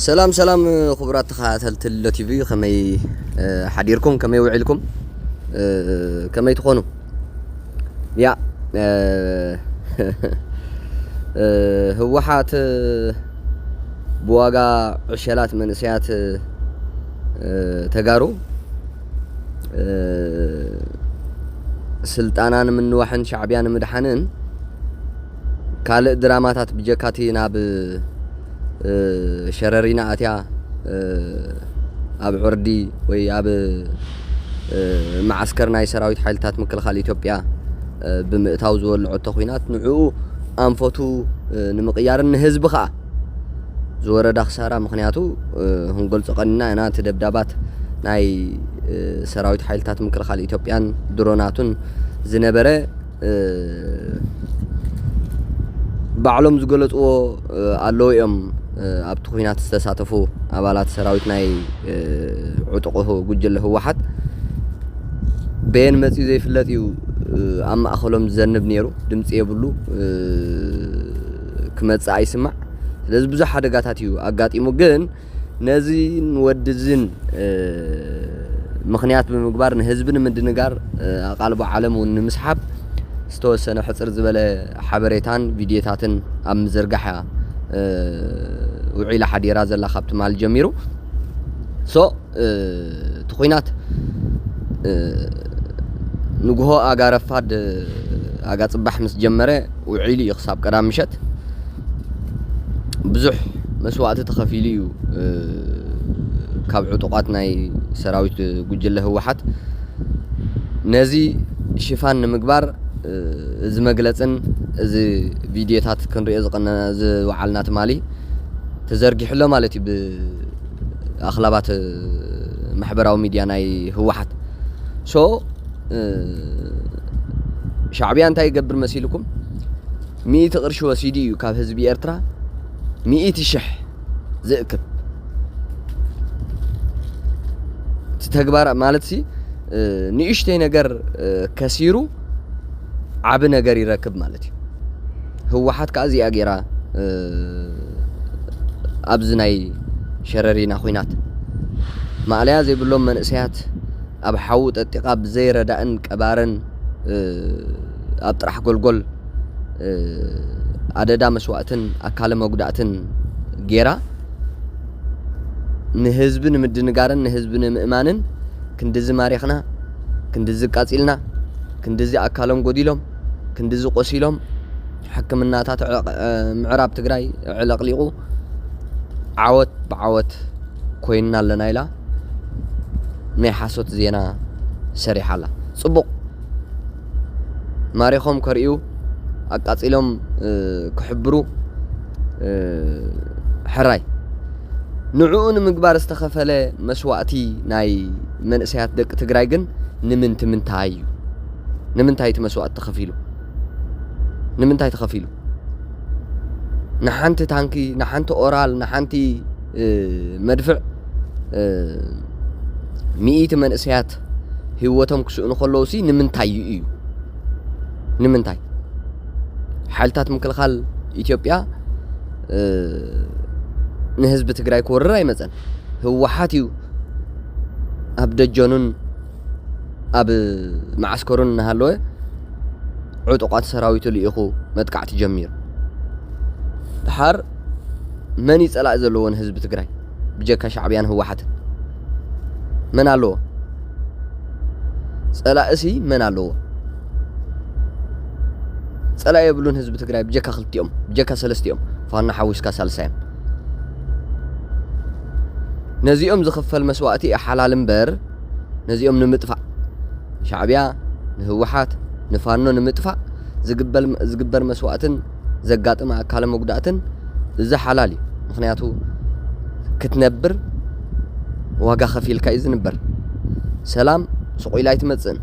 ሰላም ሰላም፣ ክቡራት ተኸታተልቲ ሎ ቲቪ፣ ከመይ፣ እ፣ ሓዲርኩም? ከመይ ውዒልኩም? እ፣ ከመይ ትኾኑ? ያ፣ እ፣ እ፣ ህወሓት፣ እ፣ ብዋጋ ዕሸላት መንእሰያት፣ እ፣ ተጋሩ፣ እ፣ ስልጣና ንምንዋሕን ሻዕብያ ንምድሓንን ካልእ ድራማታት ብጀካቲ ናብ፣ እ፣ ሸረሪና ኣትያ፣ እ፣ ኣብ ዕርዲ ወይ ኣብ፣ እ፣ መዓስከር ናይ ሰራዊት ሓይልታት ምክልኻል ኢትዮጵያ፣ እ፣ ብምእታው ዝወልዐቶ ኹናት ንዕኡ ኣንፈቱ፣ እ፣ ንምቕያርን ንህዝቢ ኸኣ ዝወረዳ ክሳራ፣ ምኽንያቱ፣ እ፣ ክንገልጾ ቀኒና ኢና፣ እቲ ደብዳባት ናይ፣ እ፣ ሰራዊት ሓይልታት ምክልኻል ኢትዮጵያን ድሮናቱን ዝነበረ፣ እ፣ ባዕሎም ዝገለጽዎ፣ እ፣ ኣለዉ እዮም። እ፣ ኣብቲ ኹናት ዝተሳተፉ ኣባላት ሰራዊት ናይ፣ እ፣ ዕጡቕ ጉጅለ ህወሓት በየን መጺኡ ዘይፍለጥ እዩ፣ እ፣ ኣብ ማእከሎም ዝዘንብ ነይሩ። ድምጺ የብሉ፣ እ፣ ክመጽእ ኣይስማዕ። ስለዚ ብዙሕ ሓደጋታት እዩ ኣጋጢሙ። ግን ነዚን ወድዝን፣ እ፣ ምኽንያት ብምግባር ንህዝቢ ንምድንጋር፣ እ፣ ኣቓልቦ ዓለም እውን ንምስሓብ ዝተወሰነ ሕጽር ዝበለ ሓበሬታን ቪድዮታትን ኣብ ምዝርጋሕ እያ፣ እ፣ ውዒላ ሓዲራ ዘላ ካብ ትማሊ ጀሚሩ። ሶ፣ እ፣ እቲ ኹናት፣ እ፣ ንግሆ ኣጋ ረፋድ፣ ኣጋ ጽባሕ ምስ ጀመረ ውዒሉ እዩ ክሳብ ቀዳም ምሸት። ብዙሕ መስዋእቲ ተኸፊሉ እዩ፣ እ፣ ካብ ዕጡቓት ናይ ሰራዊት ጉጅለ ህወሓት። ነዚ ሽፋን ንምግባር፣ እ፣ እዚ መግለጽን እዚ ቪድዮታት ክንሪኦ ዝቐነ-፣ ዝወዓልና ትማሊ ተዘርጊሑ ኣሎ ማለት እዩ ብኣኽላባት፣ እ፣ ማሕበራዊ ሚድያ ናይ ህወሓት። ሶ፣ እ፣ ሻዕብያ እንታይ ይገብር መሲልኩም? ሚእቲ ቅርሺ ወሲዱ እዩ ካብ ህዝቢ ኤርትራ ሚእቲ ሽሕ ዝእክብ። እቲ ተግባር ማለት ሲ፣ እ፣ ንእሽተይ ነገር፣ እ፣ ከሲሩ ዓቢ ነገር ይረክብ ማለት እዩ። ህወሓት ከኣ እዚኣ ገይራ፣ እ፣ ኣብዚ ናይ ሸረሪና ኹናት ማእለያ ዘይብሎም መንእሰያት ኣብ ሓዊ ጠጢቓ ብዘይ ረዳእን ቀባርን፣ እ፣ ኣብ ጥራሕ ጎልጎል፣ እ፣ ኣደዳ መስዋእትን ኣካለ መጉዳእትን ጌራ ንህዝቢ ንምድንጋርን ንህዝቢ ንምእማንን ክንድዚ ማሪኽና፣ ክንድዚ ቃጺልና፣ ክንድዚ ኣካሎም ጎዲሎም፣ ክንድዚ ቆሲሎም፣ ሕክምናታት ዕለቕ-፣ እ፣ ምዕራብ ትግራይ ዕለቕሊቑ ዓወት ብዓወት ኮይንና ኣለና ኢላ ናይ ሓሶት ዜና ሰሪሓ ኣላ። ጽቡቕ። ማሪኾም ከርእዩ፣ ኣቃጺሎም፣ እ፣ ክሕብሩ፣ እ፣ ሕራይ። ንዕኡ ንምግባር ዝተኸፈለ መስዋእቲ ናይ መንእሰያት ደቂ ትግራይ ግን ንምንቲ ምንታይ እዩ? ንምንታይ እቲ መስዋእቲ ተኸፊሉ? ንምንታይ ተኸፊሉ? ንሓንቲ ታንኪ፣ ንሓንቲ ኦራል፣ ንሓንቲ፣ እ፣ መድፍዕ፣ እ፣ ሚእቲ መንእሰያት ህይወቶም ክስእኑ ከለዉ ሲ ንምንታይ እዩ? ንምንታይ? ሓይልታት ምክልኻል ኢትዮጵያ፣ እ፣ ንህዝቢ ትግራይ ክወርር ኣይመጸን። ህወሓት እዩ ኣብ ደጀኑን ኣብ መዓስከሩን እናሃለወ ዕጡቓት ሰራዊቱ ልኢኹ መጥቃዕቲ ጀሚሩ። ደሓር መን እዩ ጸላኢ ዘለዎ ንህዝቢ ትግራይ? ብጀካ ሻዕብያን ህወሓትን መን ኣለዎ? ጸላእሲ መን ኣለዎ? ጸላኢ የብሉን ህዝቢ ትግራይ ብጀካ ክልቲኦም፣ ብጀካ ሰለስቲኦም፣ ፋኖ ሓዊስካ ሳልሳዮም። ነዚኦም ዝኽፈል መስዋእቲ እዩ ሓላል እምበር፣ ነዚኦም ንምጥፋእ፣ ሻዕብያ፣ ንህወሓት፣ ንፋኖ ንምጥፋእ ዝግበል-፣ ዝግበር መስዋእትን ዘጋጥም ኣካለ መጉዳእትን እዚ ሓላል እዩ። ምኽንያቱ ክትነብር ዋጋ ከፊልካ እዩ ዝንበር። ሰላም ስቕ ኢላ ኣይትመጽእን።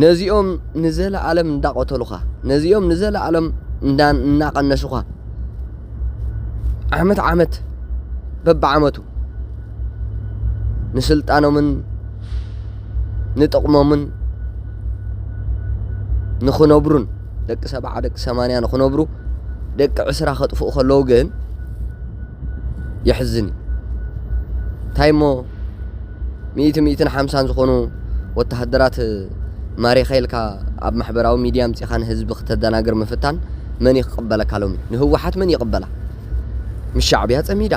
ነዚኦም ንዘለኣለም እንዳቐተሉኻ፣ ነዚኦም ንዘለኣለም እንዳ-፣ እናቐነሱኻ፣ ዓመት ዓመት በብዓመቱ ንስልጣኖምን ንጥቕሞምን ንኽነብሩን፣ ደቂ ሰብዓ ደቂ ሰማንያ ንኽነብሩ ደቂ ዕስራ ከጥፍኡ ከለዉ ግን የሕዝን እዩ። እንታይ እሞ ሚእቲ፣ ሚእትን ሓምሳን ዝኾኑ ወተሃደራት ማሪኸ ኢልካ ኣብ ማሕበራዊ ሚድያ ኣምጺኻ ንህዝቢ ክተደናግር ምፍታን መን እዩ ክቕበለካ ሎሚ? ንህወሓት መን ይቕበላ? ምስ ሻዕብያ ጸሚዳ፣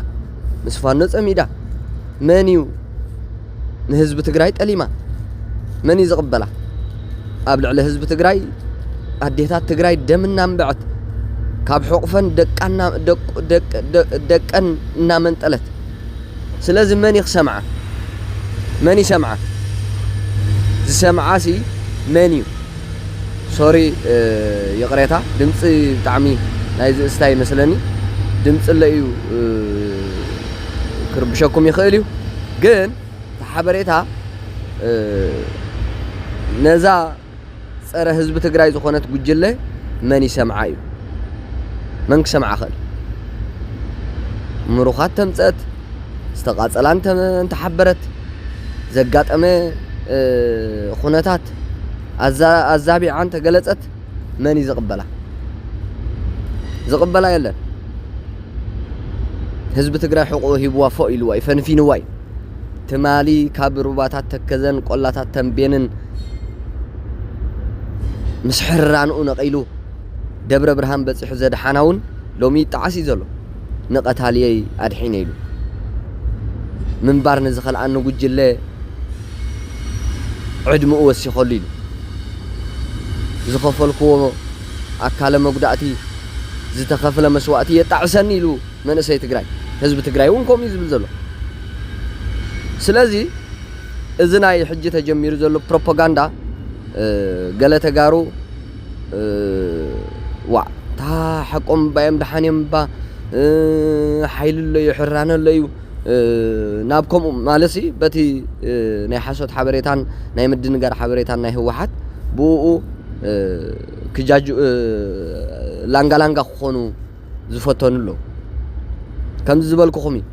ምስ ፋኖ ጸሚዳ፣ መን እዩ ንህዝቢ ትግራይ ጠሊማ? መን እዩ ዝቕበላ? ኣብ ልዕሊ ህዝቢ ትግራይ ኣዴታት ትግራይ ደም እናንበዐት፣ ካብ ሕቑፈን ደቃና-፣ ደቅ-፣ ደቅ-፣ ደ-፣ ደቀን እናመንጠለት። ስለዚ መን እዩ ክሰምዓ? መን ይሰምዓ? ዝሰምዓሲ መን እዩ? ሶሪ፣ እ፣ ይቕሬታ፣ ድምፂ ብጣዕሚ ናይዚ እስታ ይመስለኒ። ድምፂ ኣሎ እዩ፣ እ፣ ክርብሸኩም ይኽእል እዩ። ግን እቲ ሓበሬታ፣ እ፣ ነዛ ጸረ ህዝቢ ትግራይ ዝኾነት ጉጅለ መን ይሰምዓ እዩ? መን ክሰምዓ ኽእል? ምሩኻት ተምጸት፣ ዝተቓጸላ እንተ-፣ እንተሓበረት፣ ዘጋጠመ፣ እ፣ ኩነታት ኣዛ-፣ ኣዛቢዓ እንተገለጸት፣ መን እዩ ዝቕበላ? ዝቕበላ የለን። ህዝቢ ትግራይ ሕቑኡ ሂብዋ፣ ፎእ ኢልዋ እዩ፣ ፈንፊንዋ እዩ። ትማሊ ካብ ሩባታት ተከዘን ቆላታት ተንቤንን ምስ ሕራንኡ ነቒሉ ደብረ ብርሃን በጺሑ ዘድሓና እውን ሎሚ ይጠዓስ እዩ ዘሎ። ንቐታልየይ ኣድሒነ ኢሉ ምንባር ንዝኸልኣኒ ጉጅለ ዕድመኡ ወሲኸሉ ኢሉ ዝኸፈልክዎ ኣካለ መጉዳእቲ፣ ዝተኸፍለ መስዋእቲ የጣዕሰኒ ኢሉ መንእሰይ ትግራይ፣ ህዝቢ ትግራይ እውን ከምኡ እዩ ዝብል ዘሎ። ስለዚ እዚ ናይ ሕጂ ተጀሚሩ ዘሎ ፕሮፓጋንዳ፣ እ፣ ገለ ተጋሩ፣ እ፣ ዋዕ፣ እታ ሓቆም እባ እዮም፣ ደሓን እዮም እባ፣ እ፣ ሓይሊ ኣለዩ፣ ሕራነ ኣለዩ፣ እ፣ ናብ ከምኡ ማለትሲ በቲ፣ እ፣ ናይ ሓሶት ሓበሬታን ናይ ምድንጋር ሓበሬታን ናይ ህወሓት ብኡ፣ እ፣ ክጃጁ፣ እ፣ ላንጋ ላንጋ ክኾኑ ዝፈተኑ ኣለዉ። ከምዚ ዝበልኩኹም እዩ።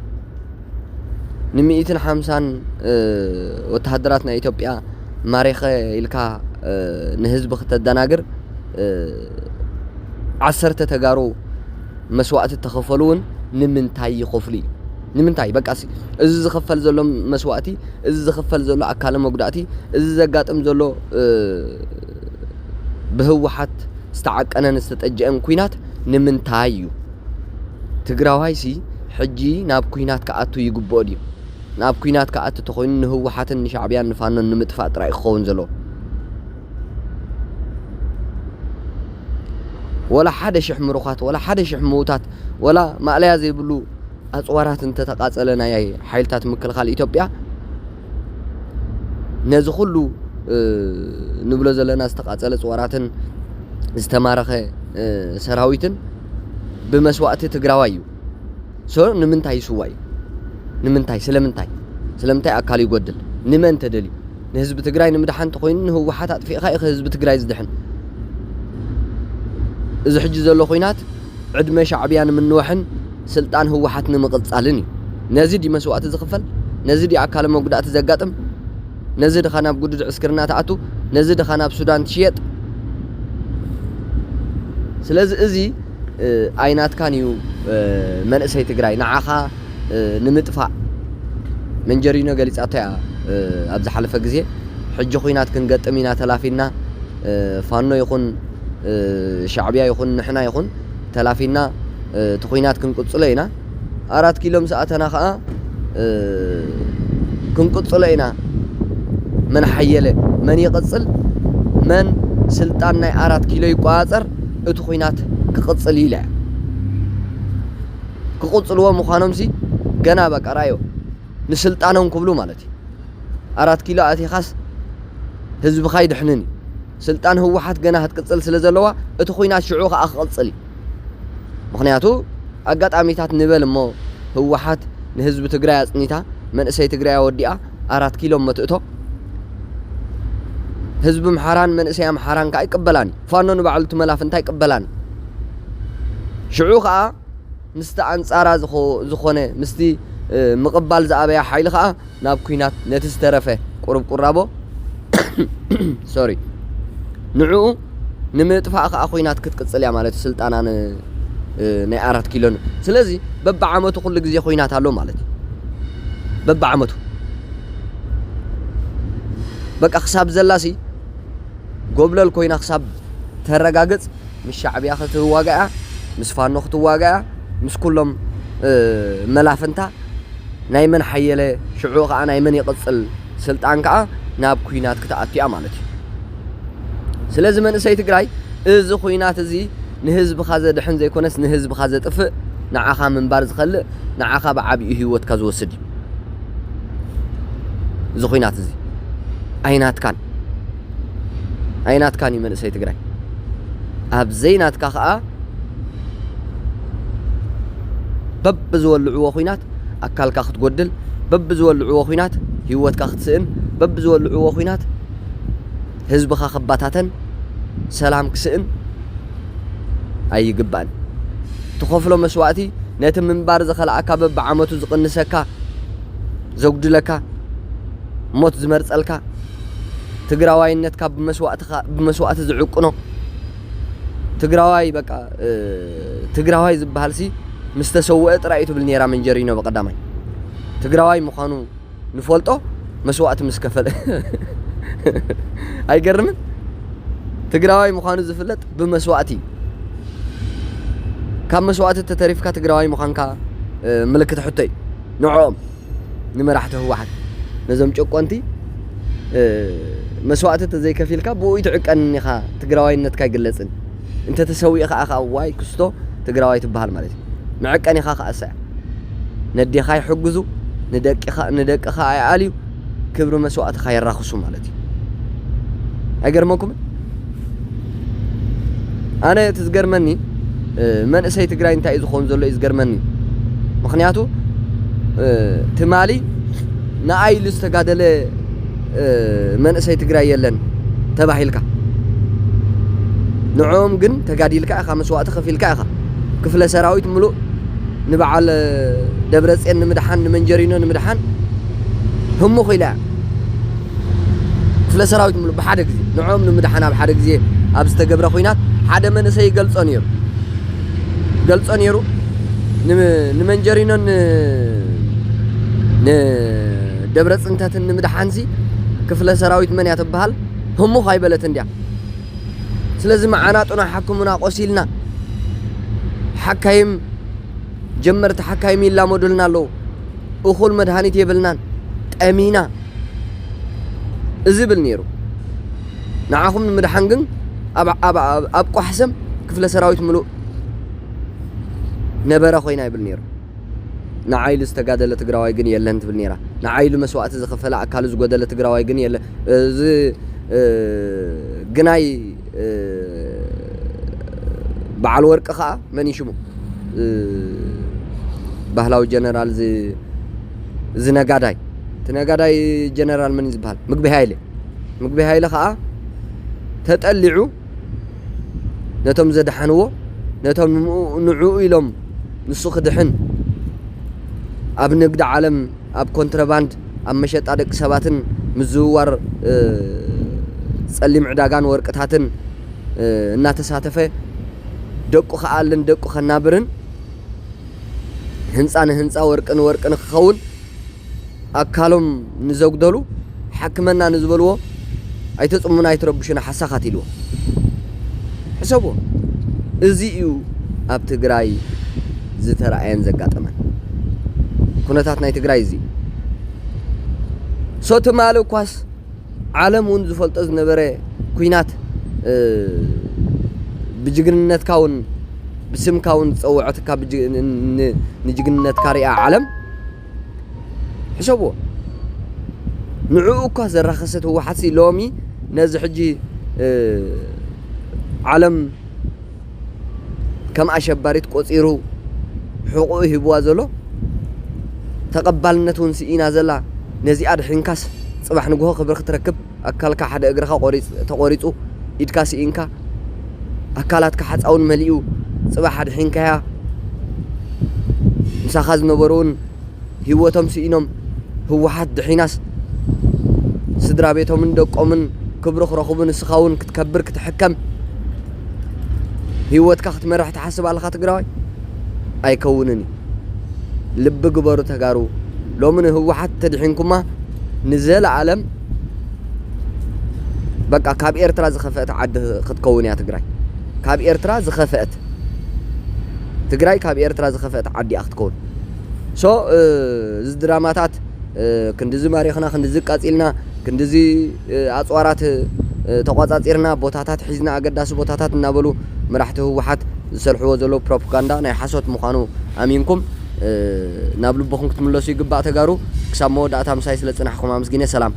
ንሚእትን ሓምሳን፣ እ፣ ወተሃደራት ናይ ኢትዮጵያ ማሪኸ ኢልካ፣ እ፣ ንህዝቢ ክተደናግር፣ እ፣ ዓሰርተ ተጋሩ መስዋእቲ እተኸፈሉ እውን ንምንታይ ይኸፍሉ እዩ? ንምንታይ? በቃ ሲ፣ እዚ ዝኸፈል ዘሎ መስዋእቲ፣ እዚ ዝኸፈል ዘሎ ኣካለ መጉዳእቲ፣ እዚ ዘጋጥም ዘሎ፣ እ፣ ብህወሓት ዝተዓቀነን ዝተጠጀአን ኲናት ንምንታይ እዩ? ትግራዋይሲ ሕጂ ናብ ኲናት ክኣቱ ይግብኦ ድዩ? ናብ ኲናት ክኣቱ ተኾይኑ ንህወሓትን ንሻዕብያን ንፋኖን ንምጥፋእ ጥራይ ክኸውን ዘለዎ። ወላ ሓደ ሽሕ ምሩኻት፣ ወላ ሓደ ሽሕ ምዉታት፣ ወላ ማእለያ ዘይብሉ ኣፅዋራት እንተተቓፀለ ናይ ሓይልታት ምክልኻል ኢትዮጵያ፣ ነዚ ኩሉ፣ እ፣ ንብሎ ዘለና ዝተቓፀለ ኣፅዋራትን ዝተማረኸ፣ እ፣ ሰራዊትን ብመስዋእቲ ትግራዋይ እዩ። ሶ ንምንታይ ይስዋ እዩ? ንምንታይ? ስለምንታይ? ስለምንታይ ኣካሉ ይጎድል? ንመን ተደልዩ? ንህዝቢ ትግራይ ንምድሓን ተኾይኑ ንህወሓት ኣጥፊእኻ ኢኻ ህዝቢ ትግራይ ዝድሕን። እዚ ሕጂ ዘሎ ኹናት ዕድመ ሻዕብያ ንምንዋሕን ስልጣን ህወሓት ንምቕጻልን እዩ። ነዚ ድዩ መስዋእቲ ዝኽፈል? ነዚ ድዩ ኣካለ መጉዳእቲ ዘጋጥም? ነዚ ድኻ ናብ ግዱድ ዕስክርና ትኣቱ? ነዚ ድኻ ናብ ሱዳን ትሽየጥ? ስለዚ እዚ፣ እ፣ ኣይናትካን እዩ፣ እ፣ መንእሰይ ትግራይ። ንዓኻ፣ እ፣ ንምጥፋእ መንጀሪኖ ገሊጻቶ እያ፣ እ፣ ኣብ ዝሓለፈ ግዜ። ሕጂ ኹናት ክንገጥም ኢና ተላፊና፣ እ፣ ፋኖ ይኹን፣ እ፣ ሻዕብያ ይኹን ንሕና ይኹን ተላፊና፣ እ፣ እቲ ኹናት ክንቅጽሎ ኢና። ኣራት ኪሎ ምስ ኣተና ኸኣ፣ እ፣ ክንቅጽሎ ኢና። መን ሓየለ፣ መን ይቕጽል፣ መን ስልጣን ናይ ኣራት ኪሎ ይቆጻጸር፣ እቲ ኹናት ክቕጽል እዩ ኢላ እያ። ክቕጽልዎ ምዃኖምሲ ገና በቃ ራእዮ። ንስልጣኖም ክብሉ ማለት እዩ። ኣራት ኪሎ ኣቲኻስ ህዝብኻ ይድሕንን እዩ። ስልጣን ህወሓት ገና ክትቅጽል ስለ ዘለዋ፣ እቲ ኹናት ሽዑ ኸኣ ክቕጽል እዩ። ምኽንያቱ፣ ኣጋጣሚታት ንበል እሞ፣ ህወሓት ንህዝቢ ትግራይ ኣጽኒታ፣ መንእሰይ ትግራይ ኣወዲኣ፣ ኣራት ኪሎ እሞ ትእቶ። ህዝቢ ኣምሓራን መንእሰይ ኣምሓራን ከኣ ኣይቅበላን እዩ። ፋኖ ንባዕሉ እቲ መላፍንታ ኣይቅበላን እዩ። ሽዑ ኸኣ ምስቲ ኣንጻራ ዝኾ-፣ ዝኾነ፣ ምስቲ፣ እ፣ ምቕባል ዝኣበያ ሓይሊ ኸኣ ናብ ኲናት፣ ነቲ ዝተረፈ ቁሩብ ቁራቦ፣ ሶሪ፣ ንዕኡ ንምጥፋእ ኸኣ ኲናት ክትቅጽል እያ ማለት እዩ፣ ስልጣና ን-፣ እ፣ ናይ ኣራት ኪሎን። ስለዚ በብዓመቱ ኩሉ ግዜ ኹናት ኣሎ ማለት እዩ። በብዓመቱ በቃ ክሳብ ዘላሲ ጎብለል ኮይና ክሳብ ተረጋግጽ ምስ ሻዕብያ ክትዋጋያ፣ ምስ ፋኖ ክትዋጋያ፣ ምስ ኩሎም፣ እ፣ መላፍንታ ናይ መን ሓየለ፣ ሽዑ ከኣ ናይ መን ይቕጽል ስልጣን ከኣ ናብ ኲናት ክትኣቱ እያ ማለት እዩ። ስለዚ መንእሰይ ትግራይ፣ እዚ ኹናት እዚ ንህዝብኻ ዘድሕን ዘይኮነስ ንህዝብኻ ዘጥፍእ፣ ንዓኻ ምንባር ዝኸልእ፣ ንዓኻ ብዓቢኡ ህይወትካ ዝወስድ እዩ። እዚ ኹናት እዚ ኣይናትካን፣ ኣይናትካን እዩ መንእሰይ ትግራይ። ኣብ ዘይናትካ ከኣ በብዝወልዕዎ ኹናት ኣካልካ ክትጎድል፣ በብዝወልዕዎ ኹናት ህይወትካ ክትስእን፣ በብዝወልዕዎ ኹናት ህዝብኻ ክባታተን፣ ሰላም ክስእን ኣይግባእን። ትኸፍሎ መስዋእቲ ነቲ ምንባር ዝኸልኣካ በብዓመቱ ዝቕንሰካ፣ ዘጉድለካ፣ ሞት ዝመርጸልካ፣ ትግራዋይነትካ ብመስዋእትኻ፣ ብመስዋእቲ ዝዕቅኖ ትግራዋይ፣ በቃ፣ እ፣ ትግራዋይ ዝበሃልሲ ምስ ተሰውአ ጥራይ እዩ ትብል ነይራ መንጀሪኖ ብቐዳማይ። ትግራዋይ ምዃኑ ንፈልጦ መስዋእቲ ምስ ከፈለ። ኣይገርምን? ትግራዋይ ምዃኑ ዝፍለጥ ብመስዋእቲ እዩ። ካብ መስዋእቲ ተተሪፍካ ትግራዋይ ምዃንካ፣ እ፣ ምልክት ሕቶ እዩ። ንዕኦም፣ ንመራሕቲ ህወሓት፣ ነዞም ጨቆንቲ፣ እ፣ መስዋእቲ ተዘይከፊልካ ብኡ ይትዕቀንን ኢኻ፣ ትግራዋይነትካ ኣይግለጽን። እንተ ተሰዊእኻ ኢኻ ዋይ ክስቶ ትግራዋይ ትበሃል ማለት እዩ። መዐቀኒኻ ከኣ እሳ እያ። ነዴኻ ይሕግዙ፣ ንደቂኻ፣ ንደቅኻ ኣይኣልዩ፣ ክብሪ መስዋእትኻ የራኽሱ ማለት እዩ። ኣይገርመኩምን? ኣነ እቲ ዝገርመኒ፣ እ፣ መንእሰይ ትግራይ እንታይ እዩ ዝኸውን ዘሎ እዩ ዝገርመኒ። ምኽንያቱ፣ እ፣ ትማሊ ንኣይ ኢሉ ዝተጋደለ፣ እ፣ መንእሰይ ትግራይ የለን ተባሂልካ። ንዕኦም ግን ተጋዲልካ ኢኻ፣ መስዋእቲ ከፊልካ ኢኻ። ክፍለ ሰራዊት ምሉእ ንበዓል ደብረጽዮን ንምድሓን፣ ንመንጀሪኖ ንምድሓን ህሙኽ ኢላ እያ። ክፍለ ሰራዊት ምሉእ ብሓደ ግዜ ንዕኦም ንምድሓን ኣብ ሓደ ግዜ ኣብ ዝተገብረ ኹናት ሓደ መንእሰይ ይገልጾ ነይሩ። ገልጾ ነይሩ። ን-፣ ንመንጀሪኖን ን-፣ ንደብረ ጽንተትን ንምድሓንሲ ክፍለ ሰራዊት መን እያ ትበሃል? ህሙኽ ኣይበለትን ድያ? ስለዚ መዓናጡና ሓክሙና፣ ቆሲልና፣ ሓካይም፣ ጀመርቲ ሓካይም ይላመዱልና ኣለዉ። እኹል መድሃኒት የብልናን፣ ጠሚና፣ እዚ ይብል ነይሩ። ንዓኹም ንምድሓን ግን ኣብ፣ ኣብ፣ ኣብ፣ ኣብ ቋሕሰም ክፍለ ሰራዊት ምሉእ ነበረ ኮይና ይብል ነይሩ። ንዓይሉ ዝተጋደለ ትግራዋይ ግን የለን ትብል ነይራ። ንዓይሉ መስዋእቲ ዝኸፈለ ኣካሉ ዝጎደለ ትግራዋይ ግን የለን። እዚ፣ እ፣ ግናይ፣ እ፣ በዓል ወርቂ ኸኣ መን እዩ ሽሙ? እ፣ ባህላዊ ጀነራል ዝ-፣ እዚ ነጋዳይ፣ እቲ ነጋዳይ ጀነራል መን እዩ ዝበሃል? ምግቢ ሃይለ። ምግቢ ሃይለ ኸኣ ተጠሊዑ ነቶም ዘድሓንዎ፣ ነቶም ንኡ-፣ ንዕኡ ኢሎም ንሱ ክድሕን ኣብ ንግዲ ዓለም፣ ኣብ ኮንትረባንድ፣ ኣብ መሸጣ ደቂ ሰባትን ምዝውዋር፣ እ፣ ጸሊም ዕዳጋን ወርቅታትን፣ እ፣ እናተሳተፈ ደቁ ክኣልን ደቁ ከናብርን ህንጻ ንህንጻ ወርቂ ንወርቂ ንክኸውን ኣካሎም ንዘጉደሉ ሓክመና ንዝበልዎ ኣይተጽሙና ኣይትረብሹና ሓሳኻት ኢልዎ። ሕሰብዎ። እዚ እዩ ኣብ ትግራይ ዝተረኣየን ዘጋጠመን። ኩነታት ናይ ትግራይ እዚ እዩ። ሶ ትማሊ እኳስ ዓለም እውን ዝፈልጦ ዝነበረ ኲናት፣ እ፣ ብጅግንነትካ እውን ብስምካ እውን ዝጸውዐትካ ብጅ-፣ ን-፣ ን-፣ ንጅግንነትካ ሪኣ ዓለም ሕሰብዎ። ንዕኡ እኳ ዘራኸሰት ህወሓትሲ ሎሚ ነዚ ሕጂ፣ እ፣ ዓለም ከም ኣሸባሪት ቆጺሩ ሕቑኡ ሂብዋ ዘሎ ተቐባልነት እውን ስኢና ዘላ ነዚኣ ድሒንካስ ጽባሕ ንግሆ ክብሪ ክትረክብ ኣካልካ ሓደ እግርኻ ቆሪጽ-፣ ተቖሪጹ ኢድካ ስኢንካ ኣካላትካ ሓጻውን መሊኡ ጽባሕ ኣድሒንካያ ምሳኻ ዝነበሩ እውን ህይወቶም ስኢኖም ህወሓት ድሒናስ ስድራ ቤቶምን ደቆምን ክብሪ ክረኽቡ ንስኻ እውን ክትከብር ክትሕከም ህይወትካ ክትመርሕ ትሓስብ ኣለኻ ትግራዋይ? ኣይከውንን እዩ። ልቢ ግበሩ ተጋሩ። ሎሚ ንህወሓት ተድሒንኩማ ንዘለኣለም በቃ ካብ ኤርትራ ዝኸፈአት ዓዲ ክትከውን እያ ትግራይ። ካብ ኤርትራ ዝኸፈአት ትግራይ ካብ ኤርትራ ዝኸፈአት ዓዲ እያ ክትከውን። ሶ እዚ ድራማታት ክንድዚ ማሪኽና ክንድዚ ቃፂልና ክንድዚ ኣፅዋራት ተቋፃፂርና ቦታታት ሒዝና ኣገዳሲ ቦታታት እናበሉ መራሕቲ ህወሓት ዝሰልሕዎ ዘለዉ ፕሮፓጋንዳ ናይ ሓሶት ምዃኑ ኣሚንኩም ናብ ልብኹም ክትምለሱ ይግባእ ተጋሩ። ክሳብ መወዳእታ ምሳይ ስለ ፅናሕኩም ኣመስጊነ። ሰላም።